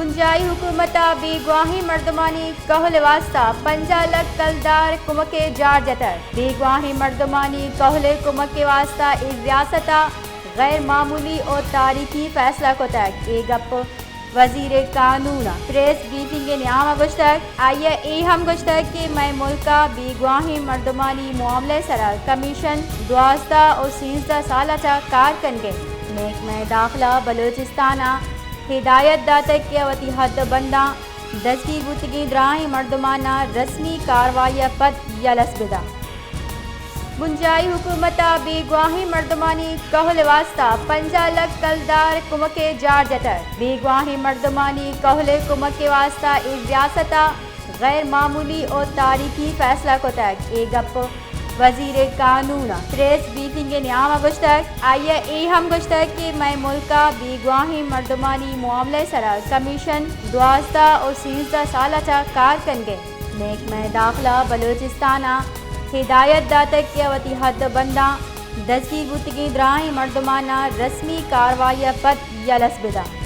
بنجاہی حکومت ءَ بیگواہیں مردمانی کہول ءِ واستہ پنجاہ لکھ کلدار کمک ءِ جار جتگ۔ بیگواہیں مردمانی کہول ءِ کمک ءِ واستہ اے ریاست ءَ غیر معمولی ءُ تاریخی فیصلہ کتگ۔ اے گپ وزیر کانون ءَ پریس بریفنگ ءِ نیام ءَ گوشتگ۔ آئی ءَ اے ہم گوشتگ کہ مئے ملک ءَ بیگواہیں مردمانی معاملہ ءِ سرا کمیشن دوازدہ ءُ سیزدہ سال ءَ چہ کار کنگ ءَ۔ محکمہ داخلہ بلوچستان ءَ ہدایت داتگ کہ وتی حد ءُ بنداں دزگیر بوتگیں دراہیں مردماناں رسمی کاروائی ءَ پد یلہ بہ دنت۔ بنجاہی حکومت ءَ بیگواہیں مردمانی کہول ءِ واستہ پنجاہ لکھ کلدار کمک ءِ جار جتگ۔ بیگواہیں مردمانی کہول ءِ کمک ءِ واستہ اے ریاست ءَ غیر معمولی ءُ تاریخی فیصلہ کتگ۔ اے گپ وزیر کانون ءَ پریس بریفنگ ءِ نیام ءَ گوشتگ۔ آئی ءَ اے ہم گوشتگ کہ مئے ملک ءَ بیگواہیں مردمانی معاملہ ءِ سرا کمیشن دوازدہ ءُ سیزدہ سال ءَ چہ کار کنگ ءَ۔ محکمہ داخلہ بلوچستان ءَ ہدایت داتگ کہ وتی حد ءُ بنداں دزگیر بوتگیں دراہیں مردماناں رسمی کاروائی ءَ پد یلہ بہ دنت۔